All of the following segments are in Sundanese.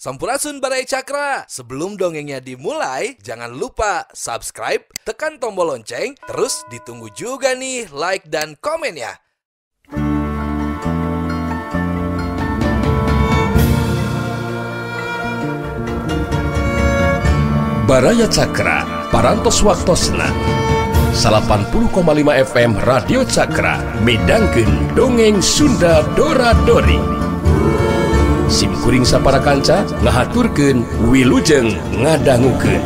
Sampurasun Baraya Cakra. Sebelum dongengnya dimulai, jangan lupa subscribe, tekan tombol lonceng, terus ditunggu juga nih like dan komen ya. Baraya Cakra, Parantos Waktosna 80,5 FM Radio Cakra midangkeun dongeng Sunda Dora Dori. Sim kuring sapara kanca ngahaturkeun wilujeng ngadangukeun.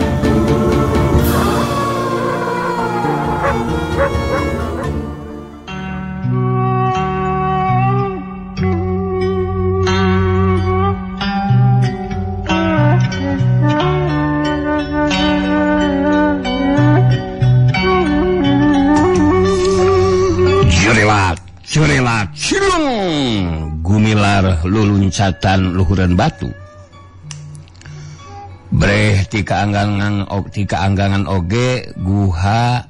Jurelat, cilung, gumilar luluncatan luhuran batu. Breh tika anggangan oge guha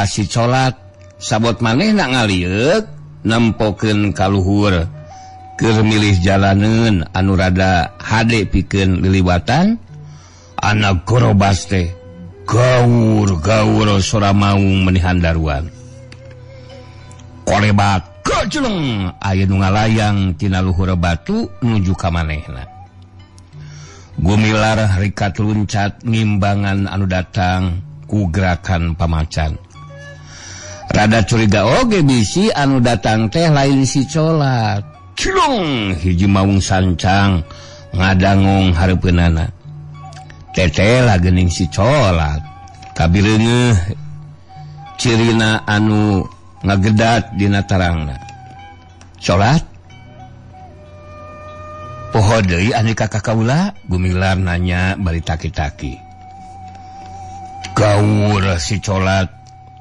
si colat sabot manehna ngalieuk nempokeun ka luhur keur milih jalaneun anu rada hade pikeun liliwatan anak gorobas teh gaur-gaur sora maung menihan daruan. Kolebat keceleng aya nu ngalayang tina luhur batu nuju ka manehna. Gumilar rikat luncat ngimbangan anu datang ku gerakan pamacan. Rada curiga oge bisi anu datang teh lain si colat. Cilung hiji maung sancang ngadangong hareupeunana. Teteh lah geuning si colat. Kabireungeuh cirina anu ngagedat dina tarangna. Colat poho deui anu ka kaula? Gumilar nanya bari taki-taki. Gaur si colat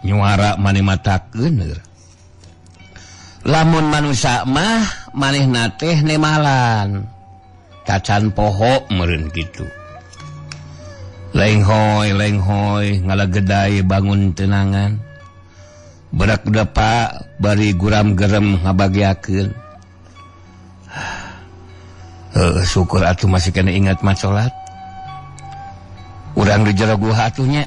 nyuara maneh matakeun. Lamun manusa mah manehna teh nemalan. Tacan poho meureun kitu. Lenghoy lenghoy ngalagedai bangun tenangan. Berak depa bari guram gerem ngabagiakeun. Syukur atuh masih kena ingat mah colat. Urang di jero guha atuh nya.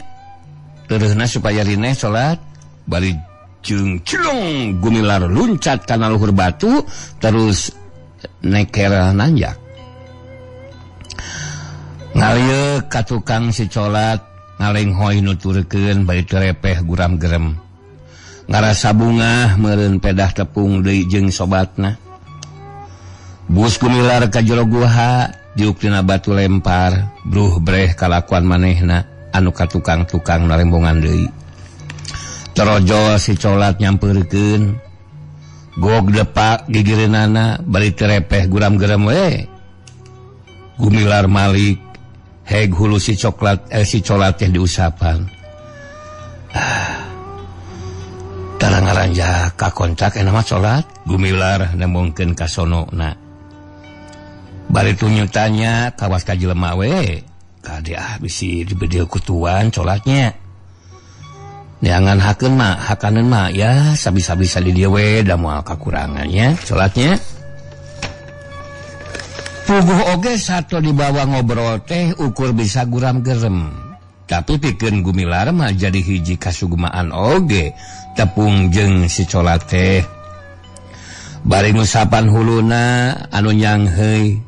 Tereuhna supaya rineh colat bari jeung cilung gumilar luncat kana luhur batu terus neker nanjak. Ngalieuk ka tukang si colat ngalenghoy nuturkeun bari terepeh guram gerem. Ngarasa bungah meureun pedah tepung deui jeung sobatna. Bus gumilar ka jero guha diuk tina batu lempar, bruh breh kalakuan manehna anu ka tukang-tukang narembongan deui. Terojol si colat nyampeurkeun. Gog depak gigireunana bari terepeh guram-gerem we. Gumilar malik heg hulu si coklat si colat teh diusapan. Tara ngaranja ka kontak enak mah colat gumilar nembongkeun ka sonona. Bari tunyutanya kawas ka jelema we. Kade ah bisi dibedil kutuan colatnya. Neangan hakeun mah, hakaneun mah ya sabi-sabi di dieu we da moal kakurangannya colatnya. Puguh oge sato dibawa ngobrol teh ukur bisa guram gerem. Tapi pikeun gumilar mah jadi hiji kasugumaan oge tepung jeung si colat teh. Bari ngusapan huluna anu nyangheuy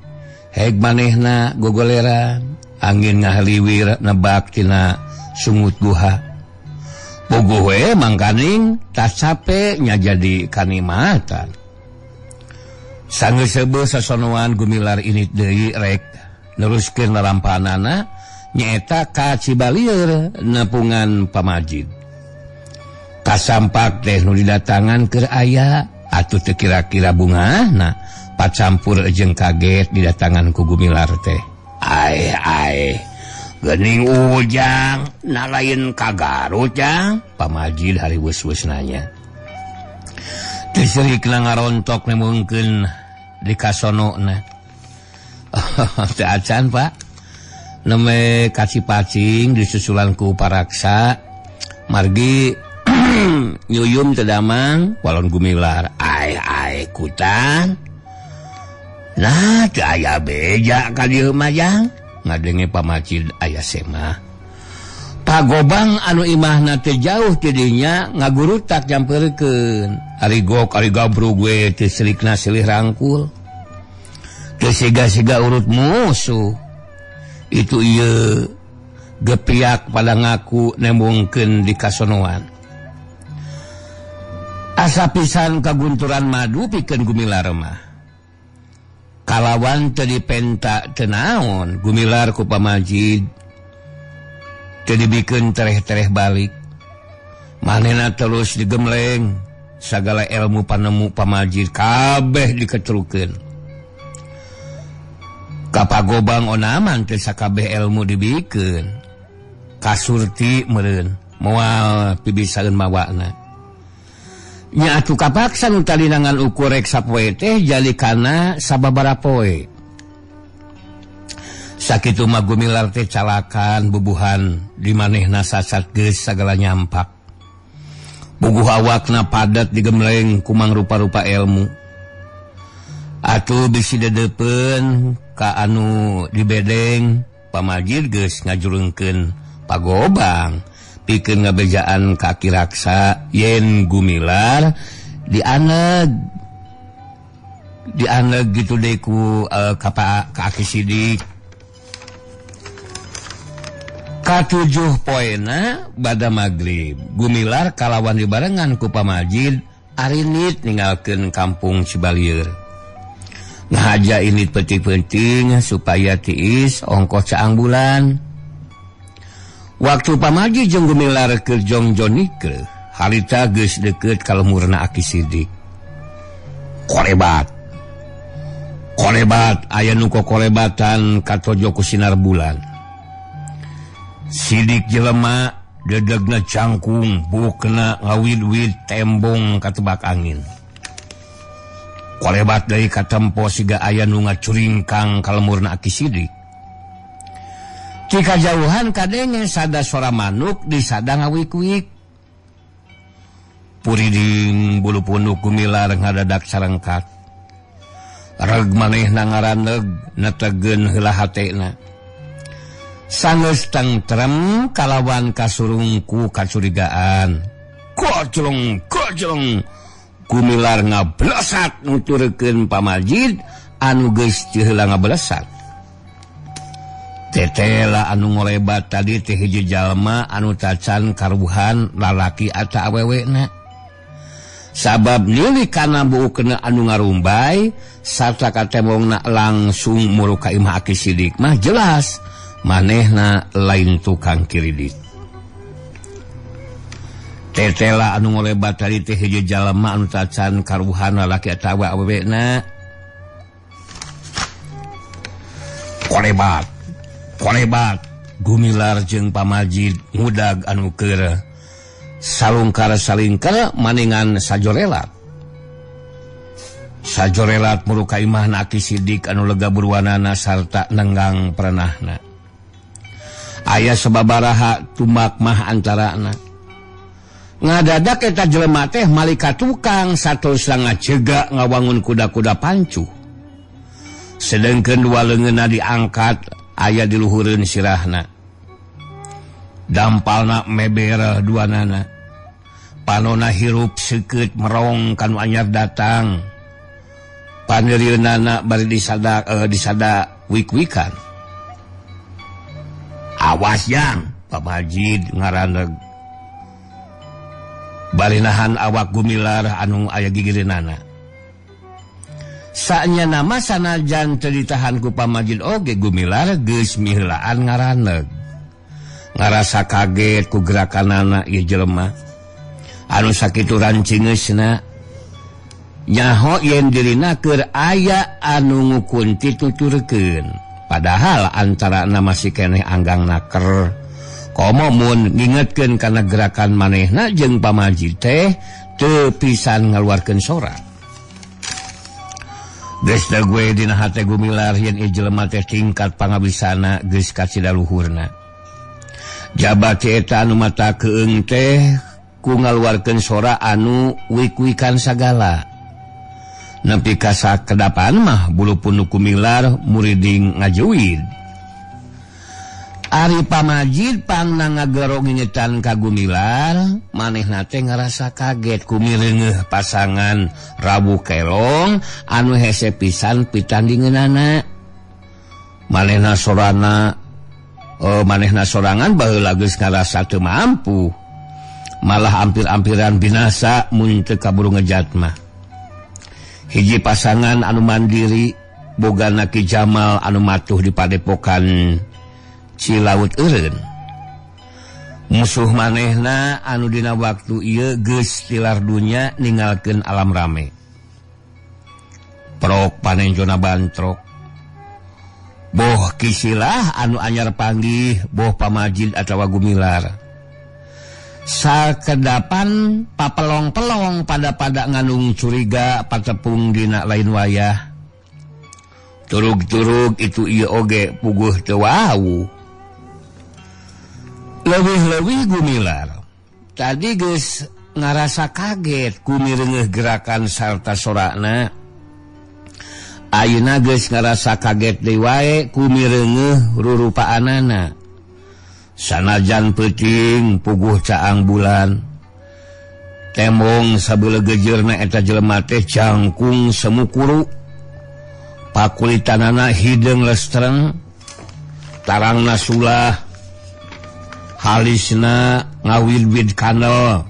heg manehna gogoleran angin ngahaliwir nebak tina sungut guha. Puguh we mangkaning tas cape nya jadi kanikmatan. Sanggeus seubeuh sasonoan gumilar init deui rek neruskeun larampanana nyaeta ka Cibalieur nepungan pamajid. Kasampak teh nu didatangan keur aya atuh teu kira-kira bungahna pacampur jeung kaget didatangan ku gumilar teh. Ae ae geuning ujang na lain ka Garut jang pamajid hari weus-weus nanya. Teu seurikna ngarontok nemungkeun di kasonona. Teu acan Pak. Neme kaci-pacing disusulan ku paraksa margi nyuyum teu damang walon gumilar. Ae ae kutan Nah teu aya beja ka dieu mah jang ngadenge pamajid aya semah. Pagobang anu imahna teu jauh ti dinya ngagurutak nyamperkeun. Ari gok ari gabrug we teu selikna silih rangkul. Teu siga-siga urut musuh. Itu ieu gepiak pada ngaku nembongkeun di kasonoan. Asa pisan kagunturan madu pikeun Gumilar mah. Kalawan teu dipenta teu naon Gumilar ku pamajid teu dibikeun tereh-tereh balik. Manehna terus digemleng sagala ilmu panemu pamajid kabeh diketrukeun. Kapagobang onaman teu sakabeh ilmu dibikeun. Kasurti meureun moal pibisaeun mawana. Nya atuh kapaksa nu talinangan ukur rek sapoe teh jali kana sababaraha poe. Sakitu mah Gumilar teh calakan bubuhan di manehna sasat geus sagala nyampak. Buguh awakna padat digemleng kumang rupa-rupa ilmu. Atuh bisi dedeupeun ka anu dibedeng pamajid geus ngajurungkeun pagobang. Pikeun ngabejaan ka Ki Raksa yen Gumilar dianeg gitu deui ku ka Aki Sidik. Katujuh poena bada magrib Gumilar kalawan dibarengan ku pamajid arinit ninggalkeun kampung Cibalieur. Ngahaja init penting-penting supaya tiis ongkoh caang bulan. Waktu pamajid jeung Gumilar keur jongjonikeun harita geus deukeut ka lemurna Aki Sidik. Kolebat. Kolebat aya nu kokolebatan katojo ku sinar bulan. Sidik jelema dedegna cangkung bukna ngawid-wid tembong katebak angin. Kolebat deui katempo siga aya nu ngacuringkang ka lemurna Aki Sidik. Jika jauhan kadenge sada sora manuk disada ngawik-wik. Puriding bulu punuk Gumilar ngadadak sarengkat. Reg manehna ngaraneg netegeun heula hatena. Sanggeus tentrem kalawan kasurungku kacurigaan. Koclong koclong Gumilar ngablesat nuturkeun pamajid anu geus teu heula ngablesat. Tetela anu ngolebat tadi teh hiji jalma anu tacan karuhan lalaki atawa awewena. Sabab nili kana buukna anu ngarumbay sarta katembongna langsung muru ka imah Aki Sidik mah jelas manehna lain tukang kiridit. Tetela anu ngolebat tadi teh hiji jalma anu tacan karuhan lalaki atawa awewena. Kolebat kolebat Gumilar jeung pamajid ngudag anu keur salungkar salingkar maningan sajorelat. Sajorelat muru ka imahna Aki Sidik anu lega burwanana sarta nenggang pernahna. Aya sababaraha tumak mah antarana. Ngadadak eta jelema teh malika tukang saterusna ngajega ngawangun kuda-kuda pancuh. Sedengkeun dua leungeunna diangkat aya di luhureun sirahna. Dampalna meber duanana. Panona hirup seukeut merong kanu anyar datang. Paneurieunana bari disada wik-wikan. Awas jang, pamajid ngaraneg. Bari nahan awak Gumilar anu aya gigireunana. Saanya nama sanajan teu ditahan ku pamajid oge Gumilar geus miheulaan ngaraneg. Ngarasa kaget ku gerakanana ieu jelema. Anu sakitu rancingeusna nyaho yen dirina keur aya anu ngukunti tuturkeun. Padahal antarana masih keneh anggang naker. Komo mun ngingetkeun kana gerakan manehna jeung pamajid teh teu pisan ngaluarkeun sora. Geus da gue dina hate Gumilar yen ieu jelema teh tingkat pangabisana geus kacida luhurna. Jabat eta anu mata keung teh ku ngaluarkeun sora anu wik-wikan sagala. Nepi ka sakedapan mah bulu punuk Gumilar muriding ngajuwid. Ari Pamajid pangna ngagero ngingetan ka Gumilar, manehna teh ngarasa kaget ku mireungeuh pasangan Rabu Kelong anu hese pisan pitandingeunana. Manehna manehna sorangan baheula geus ngarasa teu mampu. Malah ampir-ampiran binasa mun teu kaburu ngejat mah. Hiji pasangan anu mandiri bogana Ki Jamal anu matuh di padepokan Cilaut Eureun. Musuh manehna anu dina waktu ieu geus tilar dunya ninggalkeun alam rame. Prok panenjona bantrok. Boh Kisilah anu anyar panggih, boh Pamajid atawa Gumilar. Sakedapan papelong-pelong pada-pada nganung curiga patepung dina lain wayah. Turug-turug itu ieu oge puguh teu wau. Leuwih-leuwih Gumilar tadi geus ngarasa kaget ku mireungeuh gerakan sarta sorakna. Ayeuna geus ngarasa kaget deui wae ku mireungeuh rurupaanana. Sanajan peuting puguh caang bulan. Tembong sabeulegejeurna eta jelema teh jangkung semukuru. Pakulitanana hideung lestreng, tarangna sulah, halisna ngawid-wid kanel,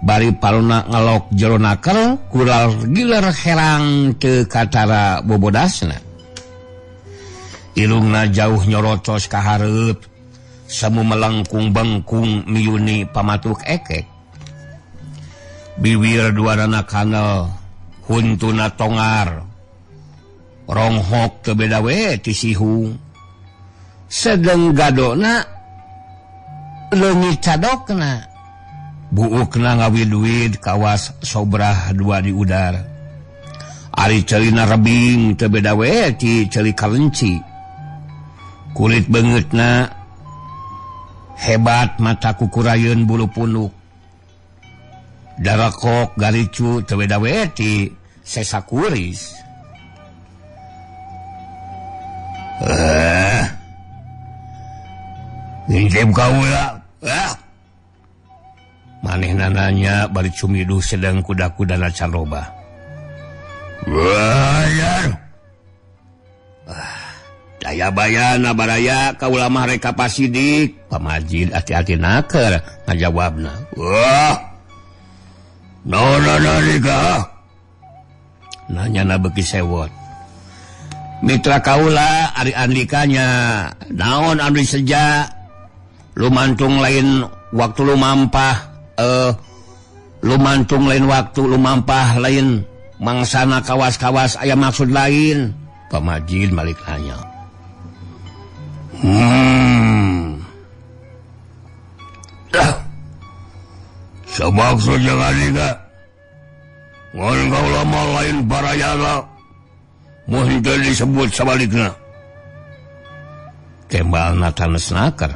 bari paluna ngelok jero naker, kural giler herang teu katara bobodasna. Irungna jauh nyorocos ka hareup, semu melengkung bengkung miyuni pamatuk ekek. Biwir duarana kanel, huntuna tongar, ronghok teu beda we ti sihung. Sedeng gadona leungit cadokna, buukna ngawid-wid kawas sobrah dua di udara. Ari celina rebing teu beda we ti celi kalenci. Kulit beungeutna hebat mata kukurayeun bulu punuk. Darakok garicu teu beda we ti sesakuris. Ngintip kaula. Manehna nanya bari cumiduh sedang kuda-kudana can robah. Bayar. Daya bayana baraya kaula mah rek ka Pasidik. Pamajid hati-hati naker ngajawabna. Wah. Naon ka? Nanyana beuki sewot. Mitra kaula ari andikanya naon anu seja lumantung lain waktu lumampah lumantung lain waktu lumampah lain mangsana kawas-kawas aya maksud lain. Pamajid malik nanya. Semaksud jangan andika ngan kaula mah lain barayana mun teu disebut sabalikna. Tembalna tanes naker.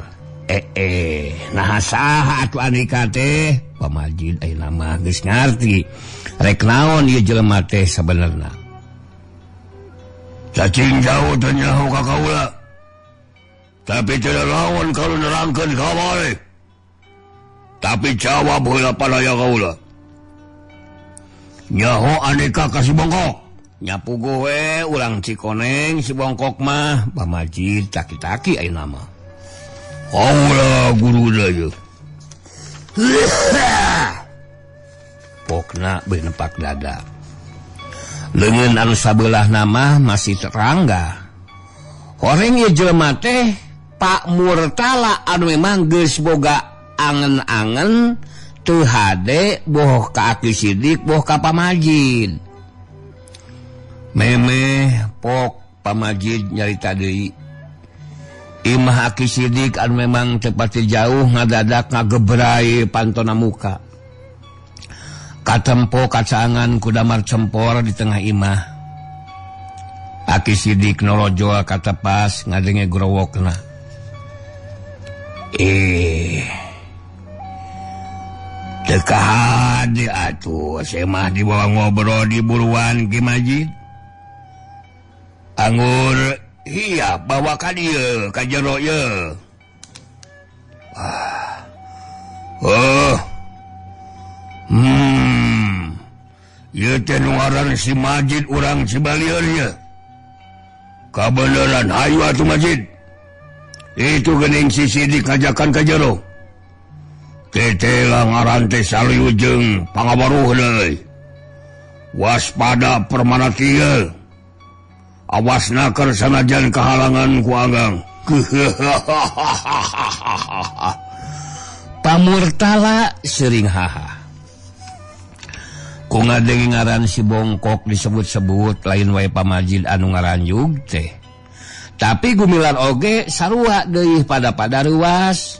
Nah saha atuh andika teh? Pamajid ayeuna mah geus ngarti rek naon ieu jelema teh sabenerna. Cacing jauh teu nyaho ka kaula. Tapi teu lawan kalau nerangkeun ka wae. Tapi jawab heula padaya kaula. Nyaho andika ka si Bongkok. Nyapuguh we ulang Cikoneng si Bongkok mah. Pamajid taki-taki ayeuna mah. Kaula guru ieu. Pokna beuh nepak dada. Leungeun anu sabelah nama masih terangga. Horeng ieu jelema teh Pak Murtala anu memang geus boga angen-angen teu hade boh ka Aki Sidik boh ka Pamajid. Memeh pok Pamajid nyarita deui. Imah Aki Sidik anu memang teu pati jauh ngadadak ngagebrai pantona muka. Katempo kacaangan kudamar cempor di tengah imah. Aki Sidik nolojol katepas ngadenge growokna. Teu kahade atuh semah dibawa ngobrol di buruan Ki Majid. Anggur iya bawa ka dieu ka jero ye. Oh. Ieu teh nu ngaran si Majid urang Cibalieur ye. Kabeneran hayu atuh Majid. Itu geuning si Sidik ngajakan ka jero. Teteh ngaran teh Saliu jeung pangabaruh deui. Waspada permana ieu. Awas naker sanajan kahalangan ku Anggang. Pamurtala sering haha. Ku ngadenge ngaran si Bongkok disebut-sebut lain wae Pamajid anu ngaranjug teh. Tapi Gumilar oge sarua deui pada-pada ruas.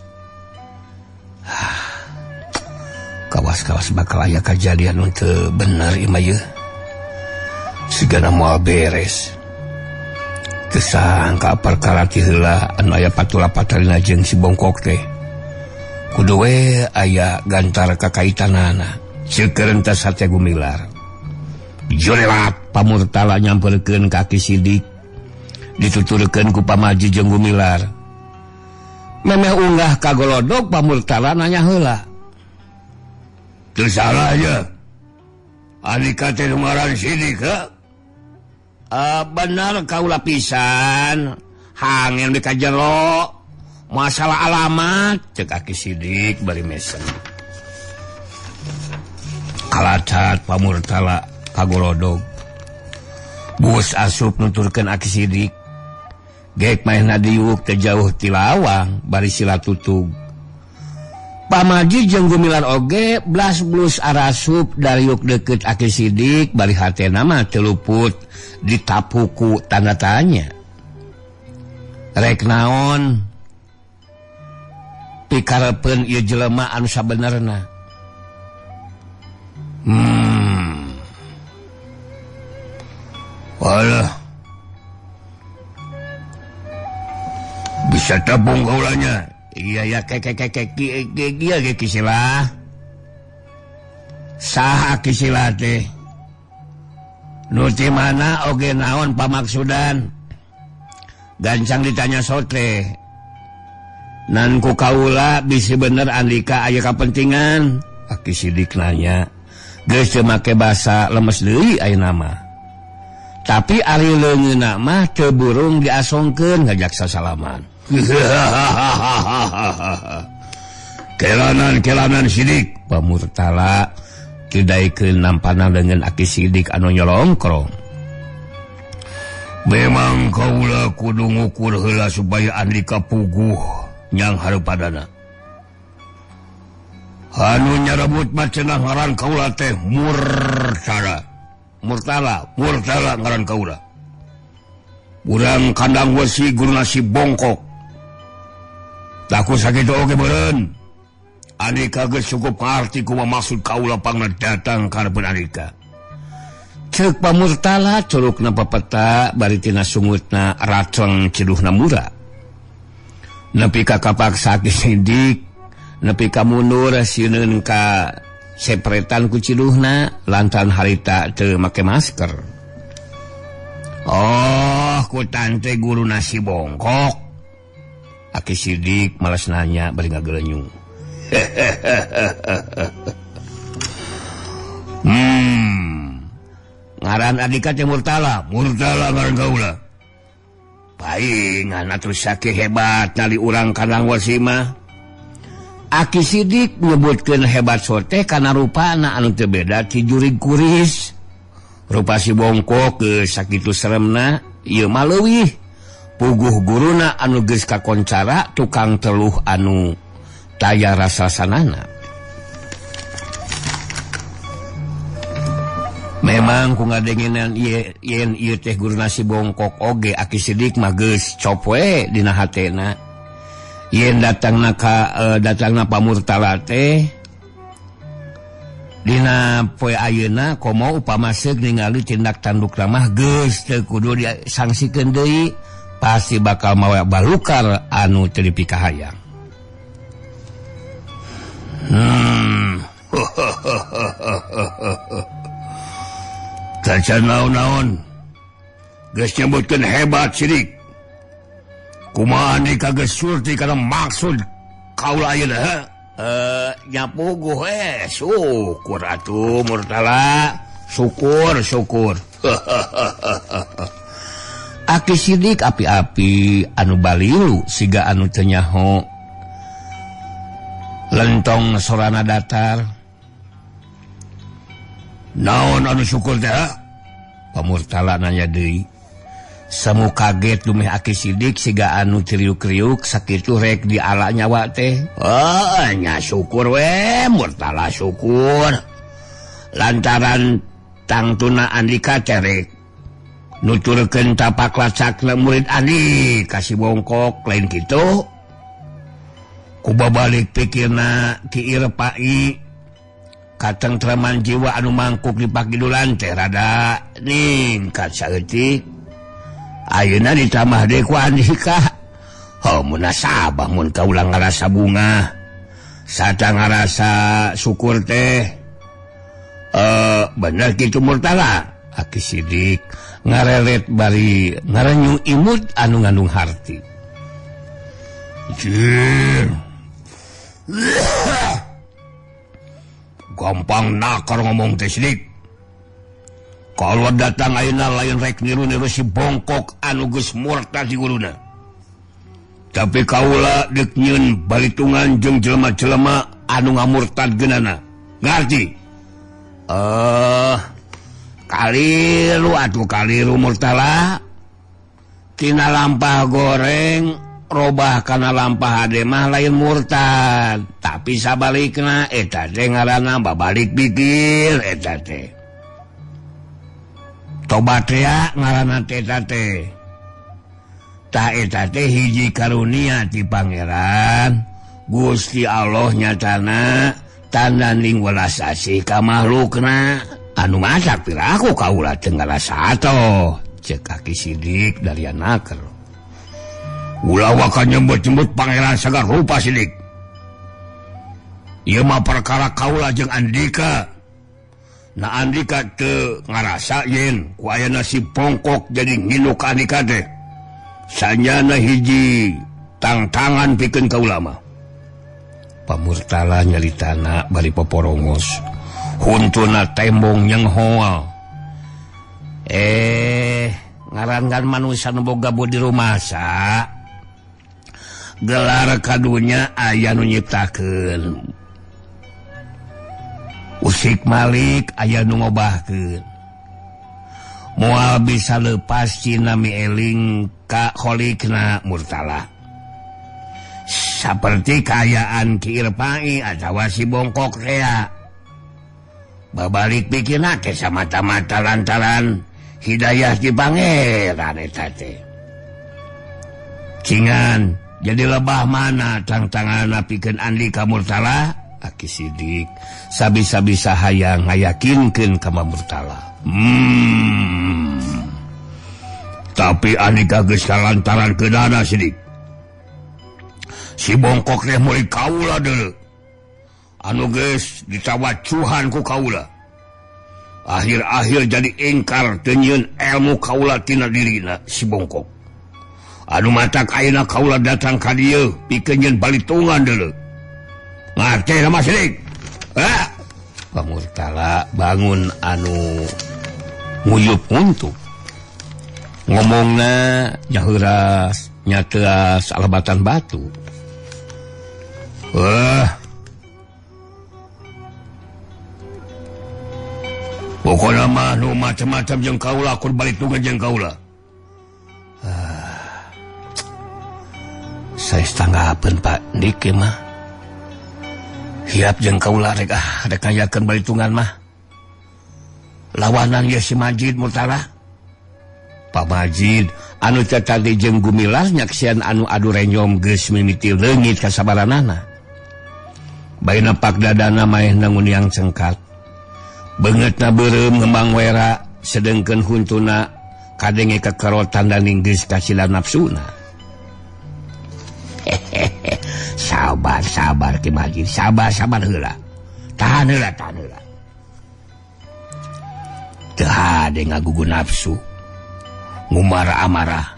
Kawas-kawas bakal aya kajadian nu teu bener ieu mah yeuh. Sigana moal beres. Teu sangka perkara ti heula anu aya patula-patalina jeung si Bongkok teh. Kudu we aya gantar kakaitanana. Ceukeun teh sate Gumilar. Jorelat Pamurtala nyamperkeun ka Ki Sidik. Dituturkeun ku Pamaji jeung Gumilar. Memeh unggah ka golodog Pamurtala nanya heula. Teu salah ye. Andika teh nu ngaran Sidik heuh? Bener kaula pisan. Hangin di ka jero. Masalah alamat cek Aki Sidik bari mesen. Kalacat Pamurtala ka golodog. Bus asup nuturkeun Aki Sidik. Gek maehna diuk teu jauh ti lawang bari sila tutug. Pamaji jeung Gumilar oge blas-blus arasup dariuk deukeut Aki Sidik bari hatena mah teu luput ditapuku tanda tanya. Rek naon pikarepeun ieu jelema anu sabenerna. Walah. Bisa tabung kaulanya. Iya ya kek iya ge Kisila. Saha Kisila teh? Nu ti mana oge naon pamaksudan? Gancang ditanya sote. Nan ku kaula bisi bener andika aya kapentingan. Aki Sidik nanya. Geus teu make basa lemes deui ayeuna mah. Tapi ari leungeunna mah teu burung diasongkeun ngajak sasalaman. Kelanan Sidik. Pamurtala didaikeun nampana dengan Aki Sidik anu nyolongkrong. Memang kaula kudu ngukur heula supaya andika puguh nyang hareupadana. Anu nyarebut mah cenah ngaran kaula teh Murtala. Murtala ngaran kaula. Urang kandang wesi guruna si Bongkok. Taku sakitu oge beureun. Andika geus cukup ngarti kumaha maksud kaula pangna datang ka hareupeun andika. Ceuk Pamurtala curugna pepeta bari tina sungutna raceng ciduhna mura. Nepi ka kapaksa Ki Sidik, nepi ka mundur sieun ka sepretan ku ciduhna lantaran harita teu make masker. Oh, ku tante guru nasi Bongkok. Aki Sidik malas nanya bari ngagelenyung. Ngaran adika teh Murtala. Murtala ngaran kaula. Paingan atuh sakieu hebat nali urang kandang wesi mah. Aki Sidik nyebutkeun hebat sote kana rupana anu teu beda ti jurig kuris. Rupa si Bongkok geus sakitu seremna, ieu mah leuwih. Puguh guruna anu geus kakoncara tukang teluh anu taya rasa sanana. Memang ku ngadengenan yen ieu teh guruna si Bongkok oge Aki Sidik mah geus cop we dina hatena. Yen datangna ka datangna Pamurtala teh dina poe ayeuna komo upama seuk ningali tindak tanduk mah geus teu kudu disangsikeun deui, pasti bakal mawa balukar anu teu dipikahayang. Tacan naon-naon geus nyebutkeun hebat Sidik. Kumaha Andika geus surti kana maksud kaula ayeuna ha? Nya puguh syukur atuh Murtala. Syukur syukur. Aki Sidik api-api anu balilu siga anu teu nyaho. Lentong sorana datar. Naon anu syukur teh? Pamurtala nanya deui. Semu kaget dumeh Aki Sidik siga anu kriuk-kriuk sakitu rek diala nyawa teh. Oh, nya syukur we Murtala syukur. Lantaran tangtuna Andika terek nuturkeun tapak lacakna murid Andika si Bongkok lain kitu. Kubabalik pikirna Ki Irpai katentreman jiwa anu mangkuk di pakidulan teh rada ningkat saeutik. Ayeuna ditambah deui ku Andika. Oh munasabah mun kaula ngarasa bunga sarta ngarasa syukur teh. Bener kitu Murtala. Aki Sidik ngareret bari ngarenyu imut anu ngandung harti. Jir. Gampang nakar ngomong teh Sidik. Kalau datang ayeuna lain rek niru-niru si Bongkok anu geus murtad di guruna. Tapi kaula deuk nyieun balitungan jeung jelema-jelema anu ngamurtad geunana. Ngarti? Kaliru atuh kaliru Murtala. Tina lampah goreng robah kana lampah hade mah lain murtad, tapi sabalikna eta teh ngaranna babalik pikir eta teh. Tobat rea ngaranna teh eta teh. Tah eta teh hiji karunia ti Pangeran Gusti Allah nyatana tandanding welas asih ka makhlukna anu masak piraku kaula teu ngarasa atoh. Cek Aki Sidik dari anaker. Ulah waka nyebut-nyebut Pangeran Sagar rupa Sidik. Ieu mah perkara kaula jeung Andika. Nah Andika teu ngarasa yen ku ayana si Bongkok jadi nginuk ka Andika teh. Sanyana hiji tangtangan pikeun kaula mah. Pamurtala nyaritana bari poporongos. Huntuna tembong nyenghoal. Ngarangan manusia nu boga budi rumasa. Gelar kadunya aya nu nyiptakeun. Usik Malik aya nu ngobahkeun. Moal bisa lepas cina mieling ka kholikna Murtala. Saperti kaayaan Ki Irpai atawa si Bongkok rea. Babalik pikirna teh samata-mata lantaran hidayah ti Pangeran eta teh. Cingan jadi lebah mana tangtanganna pikeun Andika Murtala? Aki Sidik sabisa-bisa hayang ngayakinkeun ka Murtala. Tapi Andika geus kalantaran keunana Sidik. Si Bongkok teh murid kaula deuleu. Anu geus ditawacuhan ku kaula. Akhir-akhir jadi ingkar teu nyieun ilmu kaula tina dirina si Bongkok. Anu matak ayeuna kaula datang ka dieu pikeun nyieun balitungan deuleu. Ngarti sama Sidik? Pamurtala bangun anu nguyup untuk ngomongna nyaheuras nyateas alabatan batu. Pokokna mah nu macam-macam jeung kaula kur balitungan jeung kaula. Saya tanggapan Pak Dik mah. Hiap jeung kaula rek rek ngayakeun balitungan mah. Lawanan ye si Majid Murtala. Pak Majid anu tadi jeung Gumilar nyaksian anu adu renyom geus mimiti leungit kasabaranana. Baina pak dadana maehna nguniang cengkat. Beungeutna beureum ngembang wera sedengkeun huntuna kadenge kekerotan dan geus kasila nafsuna. Sabar sabar Ki Majid, sabar sabar heula. Tahan heula, tahan heula. Teu hade ngagugu nafsu. Ngumara amarah.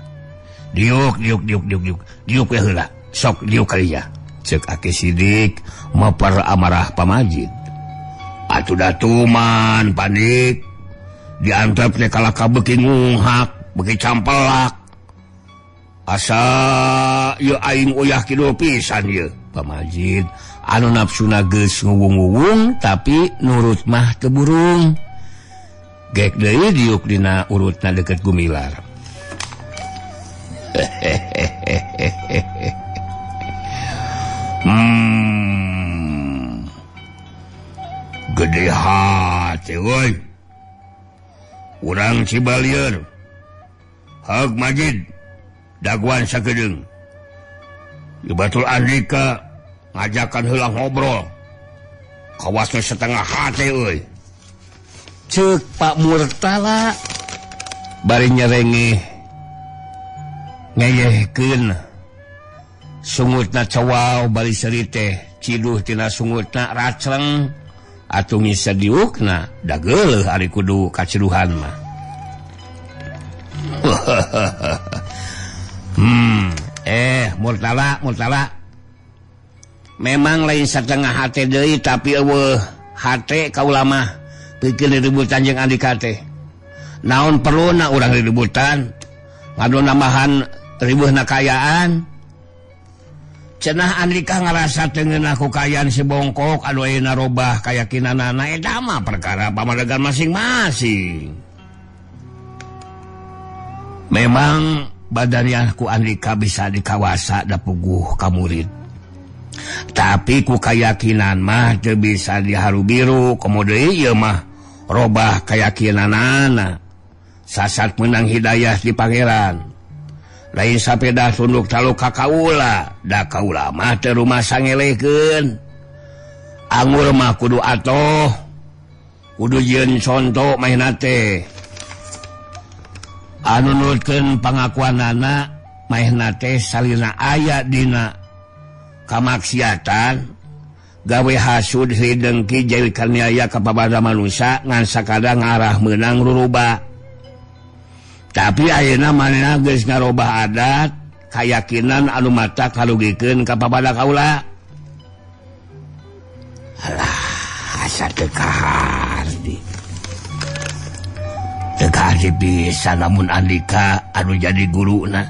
Diuk diuk diuk diuk diuk. Diuk we heula. Sok diuk kalinya. Cek Aki Sidik mapar amarah pamajid. Atuh datuman panik. Diantep teh kalah ka beuki ngunghak, beuki campelak. Asa ieu aing uyah kidul pisan ieu. Pamajid anu nafsuna geus nguwung-nguwung tapi nurut mah teu burung. Gek deui diuk dina urutna deket Gumilar. Gede hate euy. Urang Cibalieur. Hak Majid daguan sakedeung. Batul Andika ngajakan heula ngobrol. Kawasna setengah hate euy. Ceuk Pak Murtala bari nyerengeh ngeyehkeun sungutna cowau bari seuri teh ciduh tina sungutna racleng atuh ngisa diukna da geuleuh ari kudu kaciduhan mah. Murtala, Murtala. Memang lain setengah hate deui tapi eueuh hate kaula mah pikeun ributan jeung Andika teh. Naon perluna urang ributan? Ngadu nambahan ribuhna kayaan. Cenah Andika ngarasa teu ngeunah ku kaayaan si Bongkok anu ayeuna robah kayakinanana eta mah perkara pamadegan masing-masing. Memang badaniah ku Andika bisa dikawasa da puguh ka murid. Tapi ku kayakinan mah teu bisa diharu-biru, komo deui ieu mah robah kayakinanana. Sasat menang hidayah di pangeran. Lain sapeda tunduk taluk ka kaula, da kaula mah teu rumasa ngelehkeun. Angur mah kudu atoh, kudu jieun conto mahna teh. Anu nurutkeun pangakuanana mahna teh salina aya dina kamaksiatan gawe hasud hidengki jadi kaniaya ka pabada manusia ngan sakada ngarah meunang ruruba. Tapi ayeuna manehna geus ngarobah adat kayakinan anu mata karugikeun ka pabada kaula. Alah, asa teu kaharti. Teu kaharti bisa lamun Andika anu jadi guruna.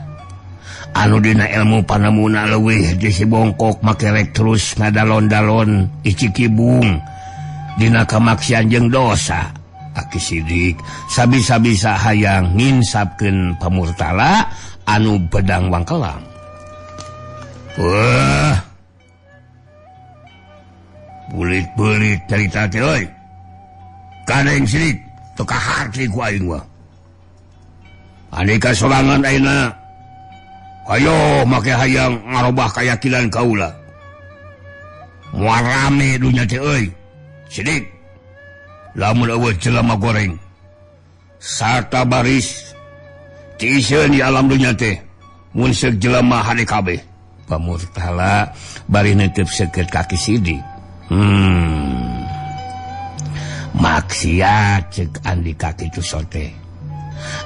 Anu dina ilmu panemuna leuwih di si Bongkok makerek terus ngadalon-dalon icikibung dina kamaksian jeung dosa. Aki Sidik sabisa-bisa hayang nginsapkeun Pamurtala anu bedang wangkelang. Wah. Bulit-bulit carita teh euy. Kaneng Sidik teu kaharti ku aing mah. Andika sorangan ayeuna ayo make hayang ngarobah kayakinan kaula. Moal rame dunya teh euy. Sidik lamun eueuh jelema goreng sarta baris tiiseun di alam dunya teh mun seuk jelema hade kabeh. Pamurtala bari neuteub seukeut ka Ki Sidik. Maksiat ceuk Andika kitu sote.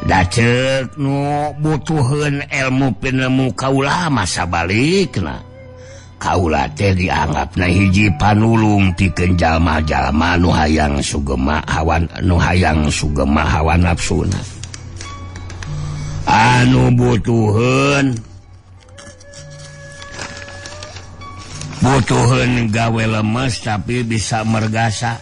Da ceuk nu butuheun ilmu pinemu kaula masa balikna. Kaula teh dianggapna hiji panulung pikeun jalma-jalma nu hayang sugema hawan nu hayang sugema hawa nafsuna. Anu butuheun gawe lemes tapi bisa mergasa.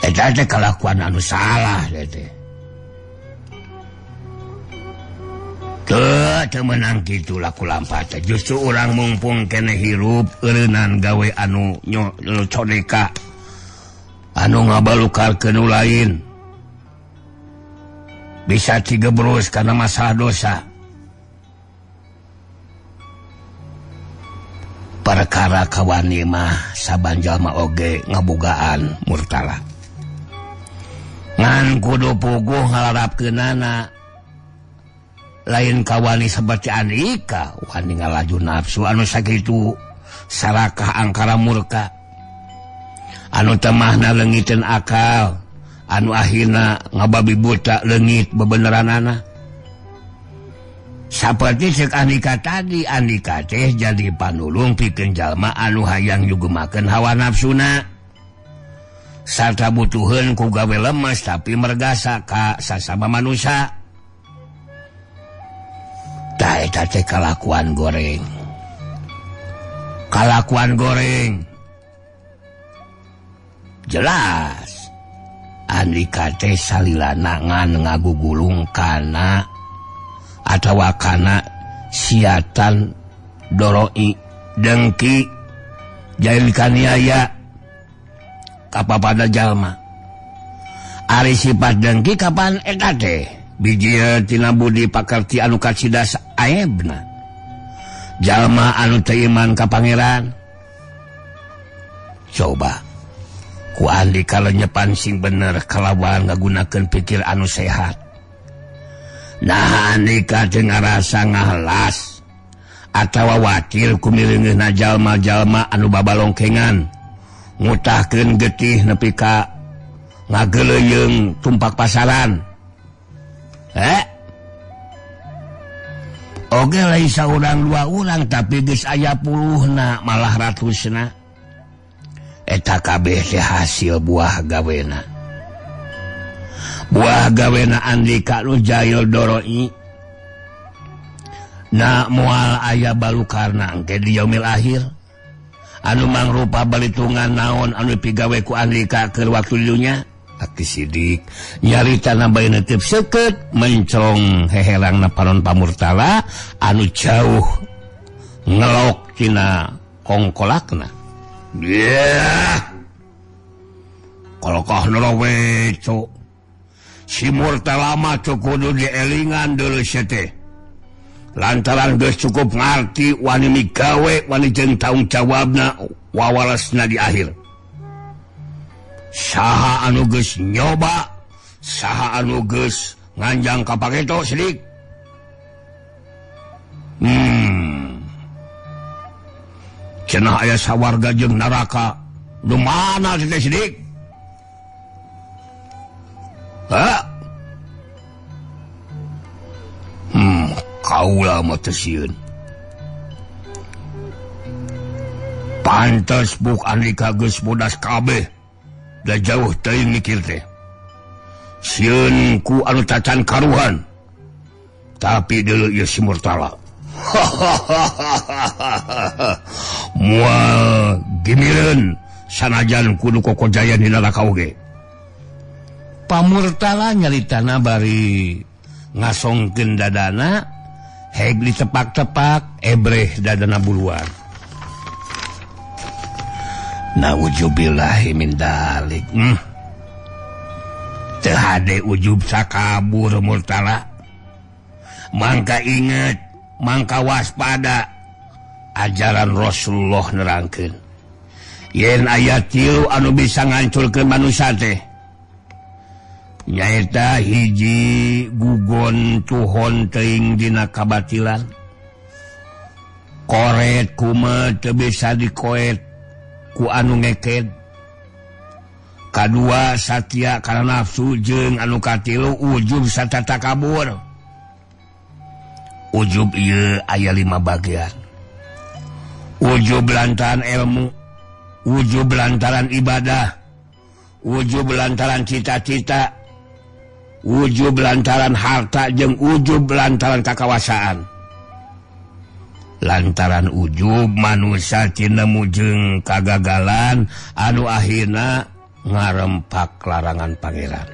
Eta teh kalakuan anu salah teh. Teu menang kitu laku lampah teh. Justru urang mumpung keneh hirup eureunnan gawe anu codeka anu ngabalukarkeun nu lain. Bisa cigebrus karena masalah dosa. Perkara kawani mah saban jalma oge ngabogaan Murtala. Ngan kudu puguh ngalarapkeunana. Lain kawani seperti Andika wani ngalaju nafsu anu sakitu sarakah angkara murka. Anu temahna leungiteun akal, anu akhirna ngababi buta leungit bebeneranana. Saperti cek Andika tadi, Andika teh jadi panulung pikeun jalma anu hayang nyugemakeun hawa nafsuna. Sarta butuheun ku gawe lemes tapi mergasa ka sasama manusia. Tah eta teh kalakuan goreng. Kalakuan goreng. Jelas Andika teh salilana ngan ngagugulung kana atawa kana siatan doroi dengki jail kaniaya kapapada jalma. Ari sifat dengki kapan eta teh biji tina budi pakerti anu kasidas aebna jalma anu teu iman ka pangeran. Coba ku Andika lenyepan sing bener kalawan ngagunakeun pikir anu sehat. Nah Andika teu ngarasa ngahelas atawa watir ku mileungeunna jalma-jalma anu babalongkengan ngutahkeun getih nepi ka ngageleuyeung tumpak pasaran. Oge lain saurang dua urang tapi geus aya puluhna malah ratusna. Eta kabeh teh hasil buah gawena. Buah gawena Andika nu jail doroi. Na moal aya balukarna engke di yaumil akhir. Anu mangrupa balitungan naon anu pigawe ku Andika keur waktu di dunya. Aki Sidik nyarita bae neuteup seukeut mencrong heherangna panon pamurtala anu jauh ngelok tina kongkolakna. Yeah. Kolokah norowe cok. Si Murtala mah kudu dielingan deuleu teh. Lantaran geus cukup ngarti wani migawe wani jeung tanggung jawabna wawalesna di akhir. Saha anu geus nyoba, saha anu geus nganjang ka paketo Sidik. Cenah aya sawarga jeung neraka. Nu mana teh Sidik? Hah? Kaula mah teu sieun. Pantes buk Andika geus bodas kabeh. Da jauh teuing mikir teh. Sieun ku anu tacan karuhan. Tapi deuleu ieu si Murtala. Moal gimireun sanajan kudu kokojayan di neraka oge. Pamurtala nyaritana bari ngasongkeun dadana heg ditepak-tepak ebreh dadana buluan. Nauzubillahi min dalik. Teu hade ujub sakabur Murtala. Mangka inget, mangka waspada ajaran Rasulullah nerangkeun. Yen aya tilu anu bisa ngancurkeun manusia teh. Nyaeta hiji gugon tuhon teuing dina kabatilan. Koret kume teu bisa dikoet ku anu ngeked. Kadua satya kana nafsu jeung anu katilu ujub sarta takabur. Ujub ieu aya 5 bagian. Ujub lantaran ilmu, ujub lantaran ibadah, ujub lantaran cita-cita, ujub lantaran harta jeung ujub lantaran kakawasaan. Lantaran ujub manusia tinemu jeung kagagalan anu akhirna ngarempak larangan pangeran.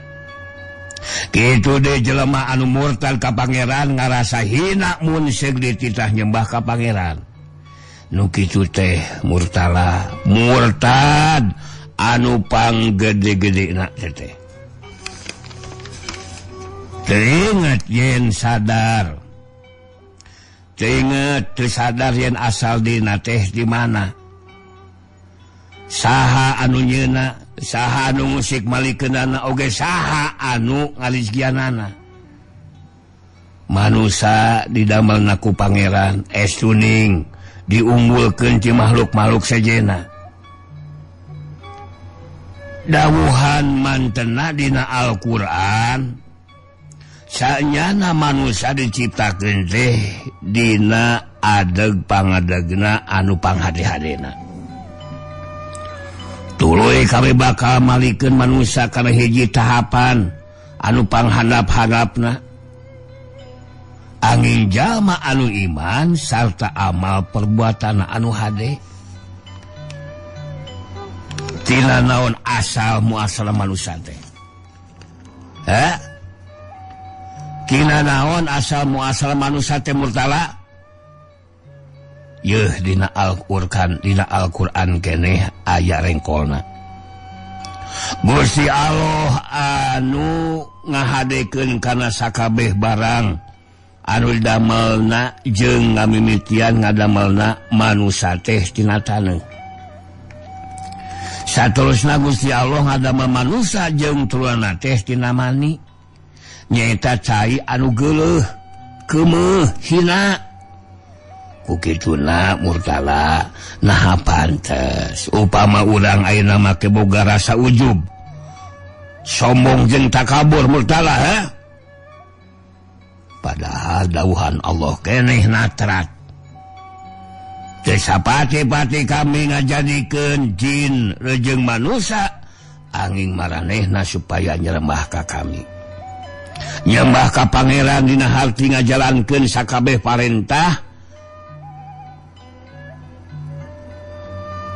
Kitu deui jelema anu murtad ka pangeran ngarasa hina mun seug dititah nyembah ka pangeran. Nu kitu teh murtala, murtad anu panggede-gedena teh. Teu inget yen sadar. Teu inget teu sadar yen asal dina teh di mana. Saha anu nyeuna, saha anu musik malikeunana oge saha anu ngarizkianana. Manusa didamelna ku pangeran estuning diunggulkeun ti makhluk-makhluk sejena. Dawuhan mantena dina Al-Qur'an sanyana manusa diciptakeun teh dina adeg pangadegna anu panghade-hadena. Tuluy kami bakal malikeun manusa kana hiji tahapan anu panghandap-handapna. Angin jalma anu iman sarta amal perbuatan anu hade. Tina naon asal muasal manusia teh? Tina naon asal muasal manusia teh murtala? Yeuh dina Al-Qur'an, dina Al-Qur'an keneh aya rengkolna. Gusti Allah anu ngahadekeun kana sakabeh barang anu damelna jeung ngamimitian ngadamelna manusa teh tina taneuh. Saterusna Gusti Allah ngadamel manusa jeung turunna teh tina mani, nyaeta cai anu geuleuh, keumeuh, hina. Ku kituna murtala naha pantes upama urang ayeuna make boga rasa ujub, sombong jeung takabur murtala ha? Padahal dawuhan Allah keneh natrat. Teu sapati-pati kami ngajadikeun jin rejeung manusa angin maranehna supaya nyerembah ka kami. Nyembah ka pangeran dina harti ngajalankeun sakabeh parentah,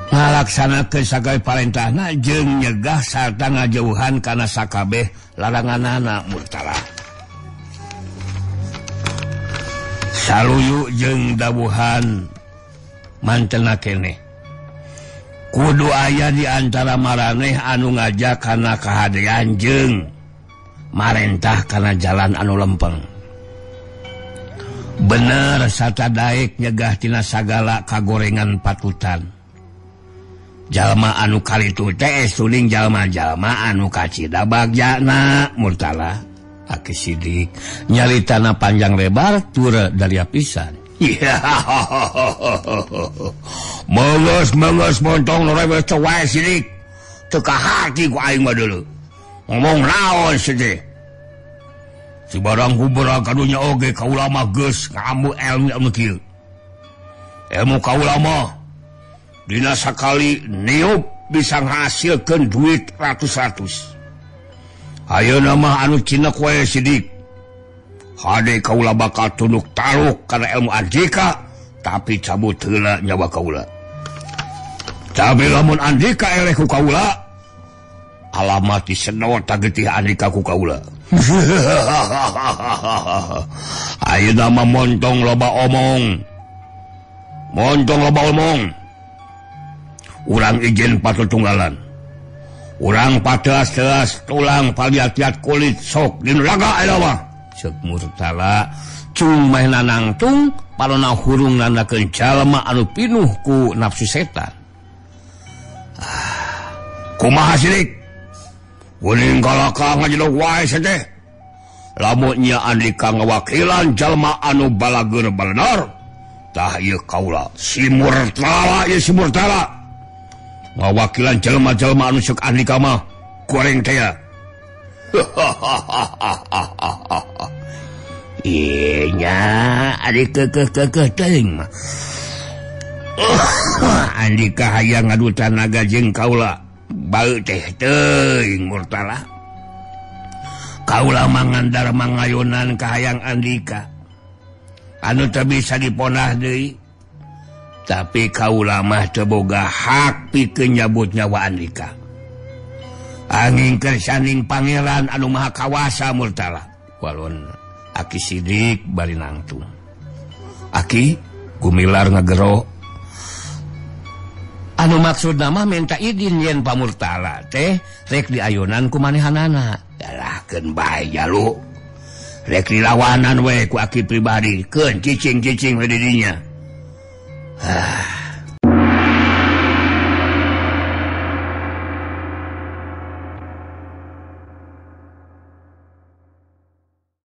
ngalaksanakeun sakabeh parentahna jeung nyegah sarta ngajauhan kana sakabeh laranganana murtala. Saluyu jeung dawuhan mantena keneh kudu aya di antara maraneh anu ngajak kana kahadean jeung marentah kana jalan anu lempeng. Bener sarta daek nyegah tina sagala kagorengan patutan. Jalma anu kalitu teh suling jalma-jalma anu kacida bagjana murtala. Aki Sidik nyaritana panjang lebar tur dari pisan. Iya. Meungeus montong rewes wae Sidik. Teu kahati ku aing mah deuleu. Ngomong naon sedih. Si barang kubra kadunya oge kaula mah geus ngamu ilmu anu kieu. Ilmu kaula mah dina sakali niup bisa ngahasilkeun duit ratus-ratus. Ayeuna mah anu cinek wae Sidik. Hade kaula bakal tunduk taluk kana ilmu andika, tapi cabut heula nyawa kaula. Tapi lamun andika eleh ku kaula, alamat disedot tagetih andika ku kaula. Ayeuna mah montong loba omong. Montong loba omong. Urang izin patutunggalan. Urang pateas-teas tulang paliat-liat kulit sok dinu laga ayeuna mah. Ceuk murtala cung meh nanangtung palona hurung nandakeun jalma anu pinuh ku nafsu setan. Kumaha Sidik? Kuning kalaka ngajedog wae teh. Lamun nya andika ngawakilan jalma anu balageur baledor, tah ieu kaula si murtala ieu si murtala. Ngawakilan jelma-jelma anu ceuk andika mah goreng teh ya. Ieu nya ari keukeuh-keukeuh teuing mah. Andika hayang ngadu tanaga jeung kaula bau teh teuing murtala. Kaula mangandar mangayonan kahayang andika anu teu bisa diponah deui. Tapi kaula mah teu boga hak pikeun nyabut nyawa andika. Angin kersaning pangeran anu maha kawasa murtala. Walon Aki Sidik bari nangtung. Aki gumilar ngagero. Anu maksudna mah minta idin yen pamurtala teh rek diayonan ku manehanana. Dalahkeun bae jalu. Rek dilawanan we ku aki pribadi, keun cicing-cicing we di dinya.